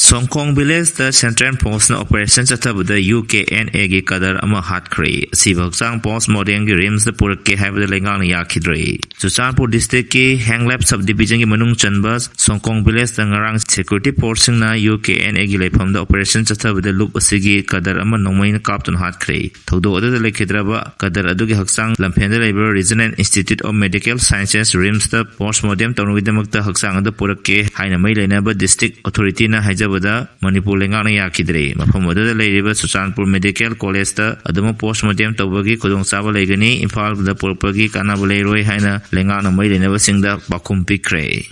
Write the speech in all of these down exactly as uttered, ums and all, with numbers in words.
ꯁꯣꯡꯈꯣꯡ ꯚꯤꯂꯦꯖꯇ central ꯐꯣꯔꯁꯅ operation ꯆꯠꯊꯕꯗ U K and ꯑꯦꯒꯤ ꯀꯗꯔ ꯑꯃ ꯍꯥꯠꯈ꯭ꯔꯦ꯫ ꯑꯁꯤꯕ ꯍꯛꯆꯥꯡ ꯄꯣꯁꯃꯣꯔꯇꯦꯝꯒꯤ ꯔꯤꯝꯁꯇ ꯄꯨꯔꯛꯀꯦ ꯍꯥꯏꯕꯗ ꯂꯩꯉꯥꯛꯅ ꯌꯥꯈꯤꯗ꯭ꯔꯦ꯫ ꯆꯨꯔꯆꯥꯟꯄꯨꯔ ꯗꯤꯁꯇ꯭ꯔꯤꯛꯀꯤ ꯍꯦꯡꯂꯦꯞ ꯁꯕ ꯗꯤꯕꯤꯖꯟꯒꯤ ꯃꯅꯨꯡ ꯆꯟꯕ ꯁꯣꯡꯀꯣꯡ ꯚꯤꯂꯦꯖꯇ ꯉꯔꯥꯡ ꯁꯦꯀ꯭ꯌꯨꯔꯤꯇꯤ ꯐꯣꯔꯁꯁꯤꯡꯅ ꯌꯨ ꯀꯦ ꯑꯦꯟ ꯑꯦꯒꯤ ꯂꯩꯐꯝꯗ ꯑꯣꯄꯔꯦꯁꯟ ꯆꯠꯊꯕꯗ ꯂꯨꯞ ꯑꯁꯤꯒꯤ ꯀꯗꯔ ꯑꯃ ꯅꯣꯡꯃꯩꯅ ꯀꯥꯞꯇꯨꯅ ꯍꯥꯠꯈ꯭ꯔꯦ꯫ ꯊꯧꯗꯣꯛ ꯑꯗꯨꯗ ꯂꯩꯈꯤꯗ꯭ꯔꯕ ꯀꯗꯔ ꯑꯗꯨꯒꯤ ꯍꯛꯆꯥꯡ ꯂꯝꯐꯦꯜꯗ ꯂꯩꯕ Regional Institute of Medical Sciences, ꯔꯤꯝꯁꯇ ꯄꯣꯁꯃꯣꯔꯇꯦꯝ ꯇꯧꯅꯕꯒꯤꯗꯃꯛꯇ ꯍꯛꯆꯥꯡ ꯑꯗꯨ ꯄꯨꯔꯛꯀꯦ ꯍꯥꯏꯅ ꯃꯔꯤ ꯂꯩꯅꯕ ꯗꯤꯁꯇ꯭ꯔꯤꯛ ꯑꯣꯊꯣꯔꯤꯇꯤꯅ ꯍꯥꯏꯖꯕꯗ, ꯃꯅꯤꯄꯨꯔ ꯂꯩꯉꯥꯛꯅ ꯌꯥꯈꯤꯗ꯭ꯔꯦ꯫ ꯃꯐꯝ ꯑꯗꯨꯗ ꯂꯩꯔꯤꯕ ꯆꯨꯔꯆꯥꯟꯄꯨꯔ ꯃꯦꯗꯤꯀꯦꯜ ꯀꯣꯂꯦꯖꯇ ꯑꯗꯨꯃꯛ ꯄꯣꯁꯃꯣꯔꯇꯦꯝ ꯇꯧꯕꯒꯤ ꯈꯨꯗꯣꯡꯆꯥꯕ ꯂꯩꯒꯅꯤ, ꯏꯝꯐꯥꯜꯗ ꯄꯨꯔꯛꯄꯒꯤ ꯀꯥꯟꯅꯕ ꯂꯩꯔꯣꯏ ꯍꯥꯏꯅ ꯂꯩꯉꯥꯛꯅ ꯃꯔꯤ ꯂꯩꯅꯕꯁꯤꯡꯗ ꯄꯥꯎꯈꯨꯝ ꯄꯤꯈ꯭ꯔꯦ꯫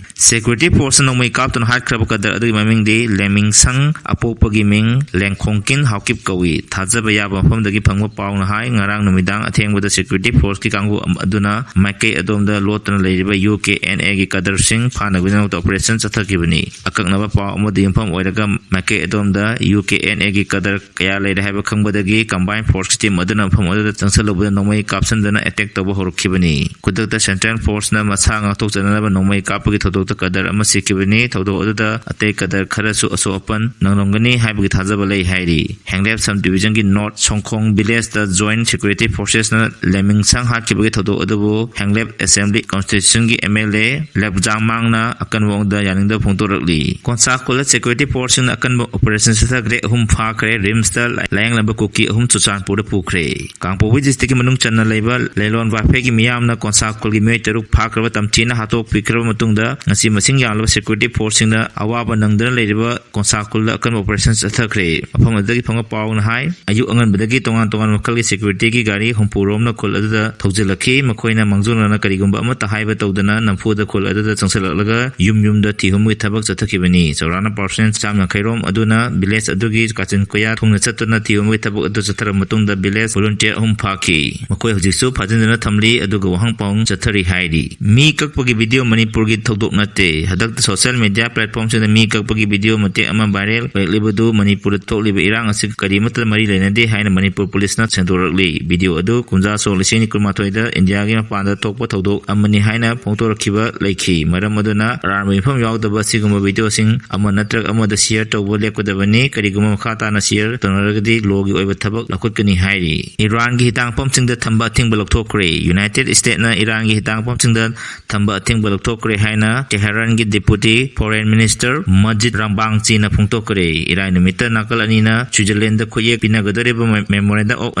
ꯁꯦꯀ꯭ꯌꯨꯔꯤꯇꯤ ꯐꯣꯔꯁꯅ ꯅꯣꯡꯃꯩ ꯀꯥꯞꯇꯨꯅ ꯍꯥꯠꯈ꯭ꯔꯕ ꯀꯗꯔ ꯑꯗꯨꯒꯤ ꯃꯃꯤꯡꯗꯤ ꯂꯦꯃꯤꯡꯁꯪ, ꯑꯄꯣꯛꯄꯒꯤ ꯃꯤꯡ ꯂꯦꯡꯈꯣꯡꯀꯤꯟ ꯍꯥꯎꯀꯤꯞ ꯀꯧꯏ꯫ ꯊꯥꯖꯕ ꯌꯥꯕ ꯃꯐꯝꯗꯒꯤ ꯐꯪꯕ ꯄꯥꯎꯅ ꯍꯥꯏ, ꯉꯔꯥꯡ ꯅꯨꯃꯤꯗꯥꯡ ꯑꯊꯦꯡꯕꯗ ꯁꯦꯀ꯭ꯌꯨꯔꯤꯇꯤ ꯐꯣꯔꯁꯀꯤ ꯀꯥꯡꯕꯨ ꯑꯃ ꯑꯗꯨꯅ ꯃꯥꯏꯀꯩ ꯑꯗꯣꯝꯗ ꯂꯣꯠꯇꯨꯅ ꯂꯩꯔꯤꯕ ꯌꯨ ꯀꯦ ꯑꯦꯟ ꯑꯦꯒꯤ ꯀꯗꯔꯁꯤꯡ ꯐꯥꯅꯕꯒꯤꯗꯃꯛꯇ ꯑꯣꯄꯔꯦꯁꯟ ꯆꯠꯊꯈꯤꯕꯅꯤ꯫ ꯑꯀꯛꯅꯕ ꯄꯥꯎ ꯑꯃꯗ ꯌꯨꯝꯐꯝ ꯑꯣꯏꯔꯒ ꯃꯥꯏꯀꯩ ꯑꯗꯣꯝꯗ ꯌꯨ ꯀꯦ ꯑꯦꯟ ꯑꯦꯒꯤ ꯀꯗꯔ ꯀꯌꯥ ꯂꯩꯔꯦ ꯍꯥꯏꯕ ꯈꯪꯕꯗꯒꯤ ꯀꯝꯕꯥꯏꯟ ꯐꯣꯔꯁꯀꯤ ꯇꯤꯝ ꯑꯗꯨꯅ ꯃꯐꯝ ꯑꯗꯨꯗ ꯆꯪꯁꯤꯜꯂꯨꯕꯗ ꯅꯣꯡꯃꯩ ꯀꯥꯞꯁꯤꯟꯗꯨꯅ ꯑꯦꯇꯦꯛ ꯇꯧꯕ ꯍꯧꯔꯛꯈꯤꯕꯅꯤ꯫ ꯈꯨꯗꯛꯇ ꯁꯦꯟꯇ꯭ꯔꯦꯜ ꯐꯣꯔꯁꯅ ꯃꯁꯥ ꯉꯥꯛꯊꯣꯛꯆꯅꯅꯕ ꯅꯣꯡꯃꯩ ꯀꯥꯞꯄꯒꯤ ꯊꯧꯗꯣꯛꯇ ꯀꯗꯔ ꯑꯃ ꯁꯤꯈꯤꯕꯅꯤ꯫ ꯊꯧꯗꯣꯛ ꯑꯗꯨꯗ ꯑꯇꯩ ꯀꯗꯔ ꯈꯔꯁꯨ ꯑꯁꯣꯛ ꯑꯄꯟ ꯅꯪꯂꯝꯒꯅꯤ ꯍꯥꯏꯕꯒꯤ ꯊꯥꯖꯕ ꯂꯩ ꯍꯥꯏꯔꯤ꯫ ꯍꯦꯡꯂꯦꯞ ꯁꯕ ꯗꯤꯕꯤꯖꯟꯒꯤ ꯅꯣꯔꯠ ꯁꯣꯡꯈꯣꯡ ꯚꯤꯂꯦꯖꯇ ꯖꯣꯏꯟꯠ ꯁꯦꯀ꯭ꯌꯨꯔꯤꯇꯤ ꯐꯣꯔꯁꯦꯁꯅ ꯂꯦꯃꯤꯡꯁꯪ ꯍꯥꯠꯈꯤꯕꯒꯤ ꯊꯧꯗꯣꯛ ꯑꯗꯨꯕꯨ ꯍꯦꯡꯂꯦꯞ ꯑꯦꯁꯦꯝꯕ꯭ꯂꯤ ꯀꯟꯁꯇꯤꯇ꯭ꯌꯨꯁꯟꯒꯤ ꯑꯦꯝ ꯑꯦꯜ ꯑꯦ ꯂꯦꯞꯖꯥꯡ ꯃꯥꯡꯅ ꯑꯀꯟꯕ ꯃꯑꯣꯡꯗ ꯌꯥꯅꯤꯡꯗꯕ ꯐꯣꯡꯗꯣꯔꯛꯂꯤ꯫ ꯀꯣꯟꯁꯥꯈꯣꯜꯗ ꯁꯦꯀ꯭ꯌꯨꯔꯤꯇꯤ ꯐꯣꯔꯁꯁꯤꯡꯅ ꯑꯀꯟꯕ ꯑꯣꯄꯔꯦꯁꯟ ꯆꯠꯊꯈ꯭ꯔꯦ꯫ ꯑꯍꯨꯝ ꯐꯥꯈ꯭ꯔꯦ꯫ ꯔꯤꯝꯁꯇ ꯂꯥꯌꯦꯡꯂꯝꯕ ꯀꯨꯀꯤ ꯑꯍꯨꯝ ꯆꯨꯔꯆꯥꯟꯄꯨꯔꯗ ꯄꯨꯈ꯭ꯔꯦ꯫ ꯀꯥꯡꯄꯣꯛꯄꯤ ꯗꯤꯁꯇ꯭ꯔꯤꯛꯀꯤ ꯃꯅꯨꯡ ꯆꯟꯅ ꯂꯩꯕ ꯂꯩꯂꯣꯟ ꯋꯥꯐꯦꯒꯤ ꯃꯤꯌꯥꯝꯅ ꯀꯣꯟꯁꯥꯈꯣꯜꯒꯤ ꯃꯤꯑꯣꯏ ꯇꯔꯨꯛ ꯐꯥꯈ꯭ꯔꯕ ꯇꯝꯊꯤꯅ ꯍꯥꯠꯇꯣꯛꯄꯤꯈ꯭ꯔꯕ ꯃꯇꯨꯡꯗ ꯉꯁꯤ ꯃꯁꯤꯡ ꯌꯥꯝꯂꯕ ꯁꯦꯀ꯭ꯌꯨꯔꯤꯇꯤ ꯐꯣꯔꯁꯁꯤꯡꯅ ꯑꯋꯥꯕ ꯅꯪꯗꯨꯅ ꯂꯩꯔꯤꯕ ꯀꯣꯟꯁꯥꯈꯣꯜꯗ ꯑꯀꯟꯕ ꯑꯣꯄꯔꯦꯁꯟ ꯆꯠꯊꯈ꯭ꯔꯦ꯫ ꯃꯐꯝ ꯑꯗꯨꯗꯒꯤ ꯐꯪꯕ ꯄꯥꯎꯅ ꯍꯥꯏ, ꯑꯌꯨꯛ ꯑꯉꯟꯕꯗꯒꯤ ꯇꯣꯉꯥꯟ ꯇꯣꯉꯥꯟꯕ ꯃꯈꯜꯒꯤ ꯁꯦꯀ꯭ꯌꯨꯔꯤꯇꯤꯒꯤ ꯒꯥꯔꯤ ꯍꯨꯝꯐꯨ ꯔꯣꯝꯅ ꯈꯨꯜ ꯑꯗꯨꯗ ꯊꯧꯖꯤꯜꯂꯛꯈꯤ꯫ ꯃꯈꯣꯏꯅ ꯃꯥꯡꯖꯧꯅꯅ ꯀꯔꯤꯒꯨꯝꯕ ꯑꯃꯠꯇ ꯍꯥꯏꯕ ꯇꯧꯗꯅ ꯅꯝꯐꯨꯗ ꯈꯨꯜ ꯑꯗꯨꯗ ꯆꯪꯁꯤꯜꯂꯛꯂꯒ ꯌꯨꯝ ꯌꯨꯝꯗ ꯊꯤꯍꯨꯝꯕꯒꯤ ꯊꯕꯛ ꯆꯠꯊꯈꯤꯕꯅꯤ꯫ ꯆꯥꯎꯔꯥꯛꯅ ꯄꯥꯔꯁꯦꯟ ꯆꯥꯝ ꯌꯥꯡꯈꯩ ꯔꯣꯝ ꯑꯗꯨꯅ ꯚꯤꯂꯦꯖ ꯑꯗꯨꯒꯤ ꯀꯥꯆꯤꯟ ꯀꯣꯌꯥ ꯊꯨꯡꯅ ꯆꯠꯇꯨꯅ ꯊꯤꯍꯨꯝꯕꯒꯤ ꯊꯕꯛ ꯑꯗꯨ ꯆꯠꯊꯔꯕ ꯃꯇꯨꯡꯗ ꯚꯤꯂꯦꯖ ꯚꯣꯂꯨꯟꯇꯤꯌꯔ ꯑꯍꯨꯝ ꯐꯥꯈꯤ꯫ ꯃꯈꯣꯏ ꯍꯧꯖꯤꯛꯁꯨ ꯐꯥꯖꯤꯟꯗꯨꯅ ꯊꯝꯂꯤ, ꯑꯗꯨꯒ ꯋꯥꯍꯪ ꯄꯥꯎꯍꯪ ꯆꯠꯊꯔꯤ ꯍꯥꯏꯔꯤ꯫ ꯃꯤ ꯀꯛꯄꯒꯤ ꯚꯤꯗꯤꯑꯣ ꯃꯅꯤꯄꯨꯔꯒꯤ ꯊꯧꯗꯣꯛ ꯅꯠꯇꯦ꯫ ꯍꯟꯗꯛꯇ ꯁꯣꯁꯤꯌꯦꯜ ꯃꯤꯗꯤꯌꯥ ꯄ꯭ꯂꯦꯠꯐꯣꯔꯝꯁꯤꯡꯗ ꯃꯤ ꯀꯛꯄꯒꯤ ꯚꯤꯗꯤꯑꯣ ꯃꯇꯦꯛ ꯑꯃ ꯚꯥꯏꯔꯦꯜ ꯑꯣꯏꯔꯛꯂꯤꯕꯗꯨ ꯃꯅꯤꯄꯨꯔꯗ ꯊꯣꯛꯂꯤꯕ ꯏꯔꯥꯡ ꯑꯁꯤꯒ ꯀꯔꯤꯃꯠꯇ ꯃꯔꯤ ꯂꯩꯅꯗꯦ ꯍꯥꯏꯅ ꯃꯅꯤꯄꯨꯔ ꯄꯨꯂꯤꯁꯅ ꯁꯟꯗꯣꯔꯛꯂꯤ꯫ ꯚꯤꯗꯤꯑꯣ ꯑꯗꯨ ꯀꯨꯝꯖꯥ ꯁꯣꯛ ꯂꯤꯁꯤꯡ ꯑꯅꯤ ꯀꯨꯟꯃꯥꯊꯣꯏꯗ ꯏꯟꯗꯤꯌꯥꯒꯤ ꯃꯄꯥꯟꯗ ꯊꯣꯛꯄ ꯊꯧꯗꯣꯛ ꯑꯃꯅꯤ ꯍꯥꯏꯅ ꯐꯣꯡꯗꯣꯔꯛꯈꯤꯕ ꯂꯩꯈꯤ꯫ ꯃꯔꯝ ꯑꯗꯨꯅ ꯑꯔꯥꯟꯕ ꯃꯤꯐꯝ ꯌꯥꯎꯗꯕ ꯑꯁꯤꯒꯨꯝꯕ ꯚꯤꯗꯤꯑꯣꯁꯤꯡ ꯑꯃ ꯅꯠꯇ꯭ꯔꯒ ꯑꯃꯗ ꯁꯤꯌꯔ ꯇꯧꯕ ꯂꯦꯞꯀꯗꯕꯅꯤ꯫ ꯀꯔꯤꯒꯨꯝꯕ ꯃꯈꯥ ꯇꯥꯅ ꯁꯤꯌꯔ ꯇꯧꯅꯔꯒꯗꯤ ꯂꯣꯒꯤ ꯑꯣꯏꯕ ꯊꯕꯛ ꯂꯧꯈꯠꯀꯅꯤ ꯍꯥꯏꯔꯤ꯫ ꯏꯔꯥꯟꯒꯤ ꯍꯤꯗꯥꯡꯐꯝꯁꯤꯡꯗ ꯊꯝꯕ ꯑꯊꯤꯡꯕ ꯂꯧꯊꯣꯛꯈ꯭ꯔꯦ꯫ ꯌꯨꯅꯥꯏꯇꯦꯗ ꯁ꯭ꯇꯦꯠꯅ ꯏꯔꯥꯟꯒꯤ ꯍꯤꯗꯥꯡꯐꯝꯁꯤꯡꯗ ꯊꯝꯕ ꯑꯊꯤꯡꯕ ꯂꯧꯊꯣꯛꯈ꯭ꯔꯦ ꯍꯥꯏꯅ ꯇꯦꯍꯔꯥꯟꯒꯤ ꯗꯦꯄꯨꯇꯤ ꯐꯣꯔꯦꯟ ꯃꯤꯅꯤꯁꯇꯔ ꯃꯖꯤꯗ ꯔꯥꯝꯕꯥꯡꯆꯤꯅ ꯐꯣꯡꯗꯣꯛꯈ꯭ꯔꯦ꯫ ꯏꯔꯥꯏ ꯅꯨꯃꯤꯠꯇ ꯅꯥꯀꯜ ꯑꯅꯤꯅ ꯁ꯭ꯋꯤꯖꯔꯂꯦꯟꯗ ꯈꯨꯠꯌꯦꯛ ꯄꯤꯅꯒꯗꯧꯔꯤꯕ ꯃꯦꯃꯣꯔꯦꯟꯗꯝ ꯑꯣꯐ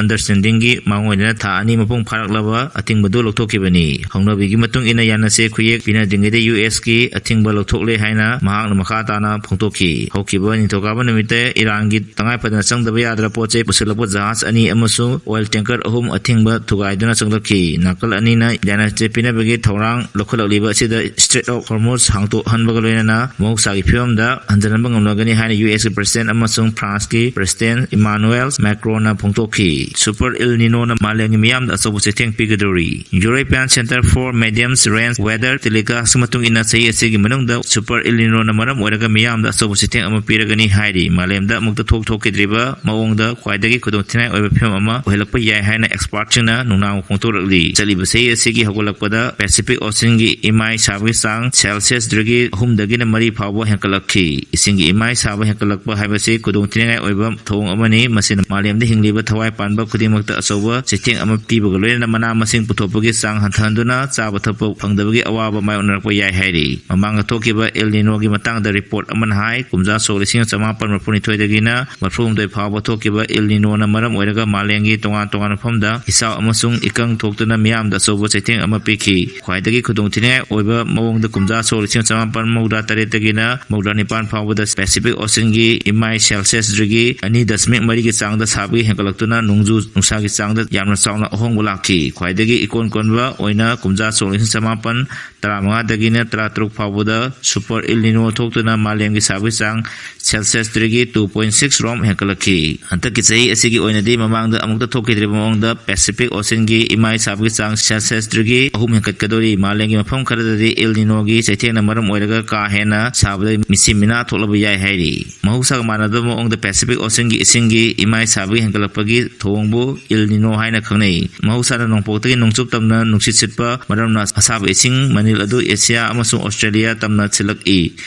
ꯑꯟꯗꯔꯁ꯭ꯇꯦꯟꯗꯤꯡꯒꯤ ꯃꯥꯡꯑꯣꯏꯅꯅ ꯊꯥ ꯑꯅꯤ ꯃꯄꯨꯡ ꯐꯥꯔꯛꯂꯕ ꯑꯊꯤꯡꯕꯗꯨ ꯂꯧꯊꯣꯛꯈꯤꯕꯅꯤ꯫ ꯍꯧꯅꯕꯤꯒꯤ ꯃꯇꯨꯡ ꯏꯟꯅ ꯌꯥꯅꯁꯦ ꯈꯨꯠꯌꯦꯛ ꯄꯤꯅꯗ꯭ꯔꯤꯉꯩꯗ ꯌꯨ ꯑꯦꯁꯀꯤ ꯑꯊꯤꯡꯕ ꯂꯧꯊꯣꯛꯂꯦ ꯍꯥꯏꯅ ꯃꯍꯥꯛꯅ ꯃꯈꯥ ꯇꯥꯅ ꯐꯣꯡꯗꯣꯛꯈꯤ꯫ ꯍꯧꯈꯤꯕ ꯅꯤꯡꯊꯧꯀꯥꯕ ꯅꯨꯃꯤꯠꯇ ꯏꯔꯥꯟꯒꯤ ꯇꯉꯥꯏ ꯐꯗꯅ ꯆꯪꯗꯕ ꯌꯥꯗ꯭ꯔꯕ ꯄꯣꯠ ꯆꯩ ꯄꯨꯁꯤꯜꯂꯛꯄ ꯖꯍꯥꯖ ꯑꯅꯤ ꯑꯃꯁꯨꯡ ꯑꯣꯏꯜ ꯇꯦꯡꯀꯔ ꯑꯍꯨꯝ ꯑꯊꯤꯡꯕ ꯊꯨꯒꯥꯏꯗꯨꯅ ꯆꯪꯂꯛꯈꯤ꯫ ꯅꯥꯀꯜ ꯑꯅꯤꯅ ꯌꯥꯅꯁꯦ ꯄꯤꯅꯕꯒꯤ ꯊꯧꯔꯥꯡ ꯂꯧꯈꯠꯂꯛꯂꯤꯕ ꯑꯁꯤꯗ ꯁ꯭ꯇ꯭ꯔꯦꯠ ꯑꯣꯐ ꯍꯣꯔꯃꯨꯖ ꯍꯥꯡꯗꯣꯛꯍꯟꯕꯒ ꯂꯣꯏꯅꯅ ꯃꯍꯧꯁꯥꯒꯤ ꯐꯤꯕꯝꯗ ꯍꯟꯖꯤꯟꯍꯟꯕ ꯉꯝꯂꯒꯅꯤ ꯍꯥꯏꯅ ꯌꯨ ꯑꯦꯁꯀꯤ ꯄ꯭ꯔꯁꯤꯗꯦꯟꯠ ꯑꯃꯁꯨꯡ ꯐ꯭ꯔꯥꯟꯁꯀꯤ ꯄ꯭ꯔꯁꯤꯗꯦꯟꯠ ꯏꯃꯥꯅꯨꯑꯦꯜ ꯃꯦꯀ꯭ꯔꯣꯟꯅ ꯐꯣꯡꯗꯣꯛꯈꯤ꯫ ꯁꯨꯄꯔ ꯏꯜ ꯅꯤꯅꯣꯅ ꯃꯥꯂꯦꯝꯒꯤ ꯃꯤꯌꯥꯝꯗ ꯑꯆꯧꯕ ꯆꯩꯊꯦꯡ ꯄꯤꯒꯗꯧꯔꯤ꯫ European Centre for Medium Range Weather Telecast ꯃꯇꯨꯡ ꯏꯟꯅ ꯆꯍꯤ ꯑꯁꯤꯒꯤ ꯃꯅꯨꯡꯗ ꯁꯨꯄꯔ ꯏꯜ ꯅꯤꯅꯣꯅ ꯃꯔꯝ ꯑꯣꯏꯔꯒ ꯃꯤꯌꯥꯝꯗ ꯑꯆꯧꯕ ꯆꯩꯊꯦꯡ ꯑꯃ ꯄꯤꯔꯒꯅꯤ ꯍꯥꯏꯔꯤ꯫ ꯃꯥꯂꯦꯝꯗ ꯑꯃꯨꯛꯇ ꯊꯣꯛ ꯊꯣꯛꯈꯤꯗ꯭ꯔꯤꯕ ꯃꯑꯣꯡꯗ ꯈ꯭ꯋꯥꯏꯗꯒꯤ ꯈꯨꯗꯣꯡꯊꯤꯅꯤꯡꯉꯥꯏ ꯑꯣꯏꯕ ꯐꯤꯕꯝ ꯑꯃ ꯑꯣꯏꯍꯜꯂꯛꯄ ꯌꯥꯏ ꯍꯥꯏꯅ ꯑꯦꯛꯁꯄꯥꯔꯠꯁꯤꯡꯅ ꯅꯨꯡꯅꯥꯡꯕ ꯐꯣꯡꯗꯣꯔꯛꯂꯤ꯫ ꯆꯠꯂꯤꯕ ꯆꯍꯤ ꯑꯁꯤꯒꯤ ꯍꯧꯒꯠꯂꯛꯄꯗ ꯄꯦꯁꯤꯐꯤꯛ ꯑꯣꯁꯤꯟꯒꯤ ꯏꯃꯥꯏ ꯁꯥꯕꯒꯤ ꯆꯥꯡ ꯁꯦꯜꯁꯤꯌꯁ ꯗꯤꯒ꯭ꯔꯤ ꯑꯍꯨꯝꯗꯒꯤꯅ ꯃꯔꯤ ꯐꯥꯎꯕ ꯍꯦꯟꯒꯠꯂꯛꯈꯤ꯫ ꯏꯁꯤꯡꯒꯤ ꯏꯃꯥꯏ ꯁꯥꯕ ꯍꯦꯟꯒꯠꯂꯛꯄ ꯍꯥꯏꯕꯁꯤ ꯈꯨꯗꯣꯡꯊꯤꯅꯤꯡꯉꯥꯏ ꯑꯣꯏꯕ ꯊꯧꯑꯣꯡ ꯑꯃꯅꯤ꯫ ꯃꯁꯤꯅ ꯃꯥꯂꯦꯝꯗ ꯍꯤꯡꯂꯤꯕ ꯊꯋꯥꯏ ꯄꯥꯟꯕ ꯈꯨꯗꯤꯡꯃꯛꯇ ꯑꯆꯧꯕ ꯆꯩꯊꯦꯡ ꯑꯃ ꯄꯤꯕꯒ ꯂꯣꯏꯅꯅ ꯃꯅꯥ ꯃꯁꯤꯡ ꯄꯨꯊꯣꯛꯄꯒꯤ ꯆꯥꯡ ꯍꯟꯊꯍꯟꯗꯨꯅ ꯆꯥꯕ ꯊꯛꯄ ꯐꯪꯗꯕꯒꯤ ꯑꯋꯥꯕ ꯃꯥꯌꯣꯛꯅꯔꯛꯄ ꯌꯥꯏ ꯍꯥꯏꯔꯤ꯫ ꯃꯃꯥꯡꯗ ꯊꯣꯛꯈꯤꯕ ꯏꯜ ꯅꯤꯅꯣꯒꯤ ꯃꯇꯥꯡꯗ ꯔꯤꯄꯣꯔꯠ ꯑꯃꯅ ꯍꯥꯏ, ꯀꯨꯝꯖꯥ ꯁꯣꯛ ꯂꯤꯁꯤꯡ ꯆꯃꯥꯄꯟ ꯃꯔꯤꯐꯨꯅꯤꯊꯣꯏꯗꯒꯤꯅ ꯃꯔꯤꯐꯨꯍꯨꯝꯗꯣꯏ ꯐꯥꯎꯕ ꯊꯣꯛꯈꯤꯕ ꯏꯜ ꯅꯤꯅꯣꯅ ꯃꯔꯝ ꯑꯣꯏꯔꯒ ꯃꯥꯂꯦꯝꯒꯤ ꯇꯣꯉꯥꯟ ꯇꯣꯉꯥꯟꯕ ꯃꯐꯝꯗ ꯏꯆꯥꯎ ꯑꯃꯁꯨꯡ ꯏꯀꯪ ꯊꯣꯛꯇꯨꯅ ꯃꯤꯌꯥꯝꯗ ꯑꯆꯧꯕ ꯆꯩꯊꯦꯡ ꯑꯃ ꯄꯤꯈꯤ꯫ ꯈ꯭ꯋꯥꯏꯗꯒꯤ ꯈꯨꯗꯣꯡꯊꯤꯅꯤꯡꯉꯥꯏ ꯑꯣꯏꯕ ꯃꯑꯣꯡꯗ ꯀꯨꯝꯖꯥ ꯁꯣꯛ ꯂꯤꯁꯤꯡ ꯆꯃꯥꯄꯟ ꯃꯧꯗ꯭ꯔꯥ ꯇꯔꯦꯠꯇꯒꯤꯅ ꯃꯧꯗ꯭ꯔꯥ ꯅꯤꯄꯥꯟ ꯐꯥꯎꯕꯗ ꯄꯦꯁꯤꯐꯤꯛ ꯑꯣꯁꯤꯟꯒꯤ ꯏꯃꯥꯏ ꯁꯦꯜꯁꯤꯌꯁ ꯗꯤꯒ꯭ꯔꯤ ꯑꯅꯤ ꯗꯁꯃꯤꯛ ꯃꯔꯤꯒꯤ ꯆꯥꯡꯗ ꯁꯥꯕꯒꯤ ꯍꯦꯟꯒꯠꯂꯛꯇꯨꯅ ꯅꯣꯡꯖꯨ ꯅꯨꯡꯁꯥꯒꯤ ꯆꯥꯡꯗ ꯌꯥꯝꯅ ꯆꯥꯎꯅ ꯑꯍꯣꯡꯕ ꯂꯥꯛꯈꯤ꯫ ꯈ꯭ꯋꯥꯏꯗꯒꯤ ꯏꯀꯣꯟ ꯀꯣꯟꯕ ꯑꯣꯏꯅ ꯀꯨꯝꯖꯥ ꯁꯣꯛ ꯂꯤꯁꯤꯡ ꯆꯃꯥꯄꯟ ꯇꯔꯥꯃꯉꯥꯗꯒꯤꯅ ꯇꯔꯥꯇꯔꯨꯛ ꯐꯥꯎꯕꯗ ꯁꯨꯄꯔ ꯏꯜ ꯅꯤꯅꯣ ꯊꯣꯛꯇꯨꯅ ꯃꯥꯂꯦꯝꯒꯤ ꯁꯥꯕꯒꯤ ꯆꯥꯡ Celsius degree two point six ꯔꯣꯝ ꯍꯦꯟꯒꯠꯂꯛꯈꯤ꯫ ꯍꯟꯗꯛꯀꯤ ꯆꯍꯤ ꯑꯁꯤꯒꯤ ꯑꯣꯏꯅꯗꯤ ꯃꯃꯥꯡꯗ ꯑꯃꯨꯛꯇ ꯊꯣꯛꯈꯤꯗ꯭ꯔꯤꯕ ꯃꯑꯣꯡꯗ ꯄꯦꯁꯤꯐꯤꯛ ꯑꯣꯁꯤꯟꯒꯤ ꯏꯃꯥꯏ ꯁꯥꯕꯒꯤ ꯆꯥꯡ ꯁꯦꯜꯁꯤꯌꯁ ꯗꯤꯒ꯭ꯔꯤ ꯑꯍꯨꯝ ꯍꯦꯟꯒꯠꯀꯗꯧꯔꯤ꯫ ꯃꯥꯂꯦꯝꯒꯤ ꯃꯐꯝ ꯈꯔꯗꯗꯤ ꯏꯜ ꯅꯤꯅꯣꯒꯤ ꯆꯩꯊꯦꯡꯅ ꯃꯔꯝ ꯑꯣꯏꯔꯒ ꯀꯥ ꯍꯦꯟꯅ ꯁꯥꯕꯗ ꯃꯤꯁꯤ ꯃꯤꯅꯥ ꯊꯣꯛꯂꯕ ꯌꯥꯏ ꯍꯥꯏꯔꯤ꯫ ꯃꯍꯧꯁꯥꯒ ꯃꯥꯟꯅꯗꯕ ꯃꯑꯣꯡꯗ ꯄꯦꯁꯤꯐꯤꯛ ꯑꯣꯁꯤꯟꯒꯤ ꯏꯁꯤꯡꯒꯤ ꯏꯃꯥꯏ ꯁꯥꯕꯒꯤ ꯍꯦꯟꯒꯠꯂꯛꯄꯒꯤ ꯊꯧꯑꯣꯡꯕꯨ ꯏꯜ ꯅꯤꯅꯣ ꯍꯥꯏꯅ ꯈꯪꯅꯩ꯫ ꯃꯍꯧꯁꯥꯅ ꯅꯣꯡꯄꯣꯛꯇꯒꯤ ꯅꯣꯡꯆꯨꯞ ꯇꯝꯅ ꯅꯨꯡꯁꯤꯠ ꯁꯤꯠꯄ ꯃꯔꯝꯅ ꯑꯁꯥꯕ ꯏꯁꯤꯡ ꯃꯅꯤꯜ ꯑꯗꯨ ꯑꯦꯁꯤꯌꯥ ꯑꯃꯁꯨꯡ ꯑꯣꯁꯇ꯭ꯔꯦꯂꯤꯌꯥ ꯇꯝꯅ ꯁꯤꯜꯂꯛꯏ꯫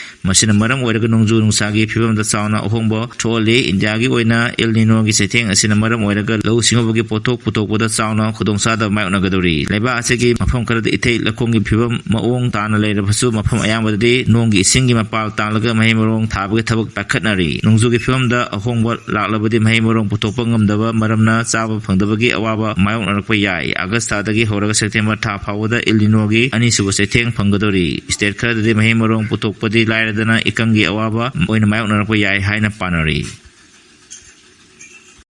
ꯃꯁꯤꯅ ꯃꯔꯝ ꯑꯣꯏꯔꯒ ꯅꯣꯡꯖꯨ ꯅꯨꯡꯁꯥ ꯊꯥꯒꯤ ꯐꯤꯕꯝꯗ ꯆꯥꯎꯅ ꯑꯍꯣꯡꯕ ꯊꯣꯛꯍꯜꯂꯤ꯫ ꯏꯟꯗꯤꯌꯥꯒꯤ ꯑꯣꯏꯅ ꯑꯦꯜ ꯅꯤꯅꯣꯒꯤ ꯆꯩꯊꯦꯡ ꯑꯁꯤꯅ ꯃꯔꯝ ꯑꯣꯏꯔꯒ ꯂꯧꯎ ꯁꯤꯡꯎꯕꯒꯤ ꯄꯣꯠꯊꯣꯛ ꯄꯨꯊꯣꯛꯄꯗ ꯆꯥꯎꯅ ꯈꯨꯗꯣꯡꯆꯥꯗꯕ ꯃꯥꯌꯣꯛꯅꯒꯗꯧꯔꯤ꯫ ꯂꯩꯕꯥꯛ ꯑꯁꯤꯒꯤ ꯃꯐꯝ ꯈꯔꯗ ꯏꯊꯩ ꯂꯧꯈꯣꯡꯒꯤ ꯐꯤꯕꯝ ꯃꯑꯣꯡ ꯇꯥꯅ ꯂꯩꯔꯕꯁꯨ, ꯃꯐꯝ ꯑꯌꯥꯝꯕꯗꯗꯤ ꯅꯣꯡꯒꯤ ꯏꯁꯤꯡꯒꯤ ꯃꯄꯥꯜ ꯇꯥꯡꯂꯒ ꯃꯍꯩ ꯃꯔꯣꯡ ꯊꯥꯕꯒꯤ ꯊꯕꯛ ꯄꯥꯏꯈꯠꯅꯔꯤ꯫ ꯅꯣꯡꯖꯨꯒꯤ ꯐꯤꯕꯝꯗ ꯑꯍꯣꯡꯕ ꯂꯥꯛꯂꯕꯗꯤ ꯃꯍꯩ ꯃꯔꯣꯡ ꯄꯨꯊꯣꯛꯄ ꯉꯝꯗꯕ ꯃꯔꯝꯅ ꯆꯥꯕ ꯐꯪꯗꯕꯒꯤ ꯑꯋꯥꯕ ꯃꯥꯌꯣꯛꯅꯔꯛꯄ ꯌꯥꯏ꯫ ꯑꯥꯒꯁ ꯊꯥꯗꯒꯤ ꯍꯧꯔꯒ ꯁꯦꯞꯇꯦꯝꯕꯔ ꯊꯥ ꯐꯥꯎꯕꯗ ꯏꯜ ꯅꯤꯅꯣꯒꯤ ꯑꯅꯤꯁꯨꯕ ꯆꯩꯊꯦꯡ ꯐꯪꯒꯗꯧꯔꯤ꯫ ꯁ꯭ꯇꯦꯠ ꯈꯔꯗꯗꯤ ꯃꯍꯩ ꯃꯔꯣꯡ ꯄꯨꯊꯣꯛꯄꯗꯤ ꯂꯥꯏꯔꯗꯅ ꯏꯀꯪꯒꯤ ꯑꯋꯥꯕ ꯑꯣꯏꯅ ꯃꯥꯌꯣꯛꯅꯔꯛꯄ ꯌꯥꯏ ꯍꯥꯏꯅ ꯄꯥꯅꯔꯤ꯫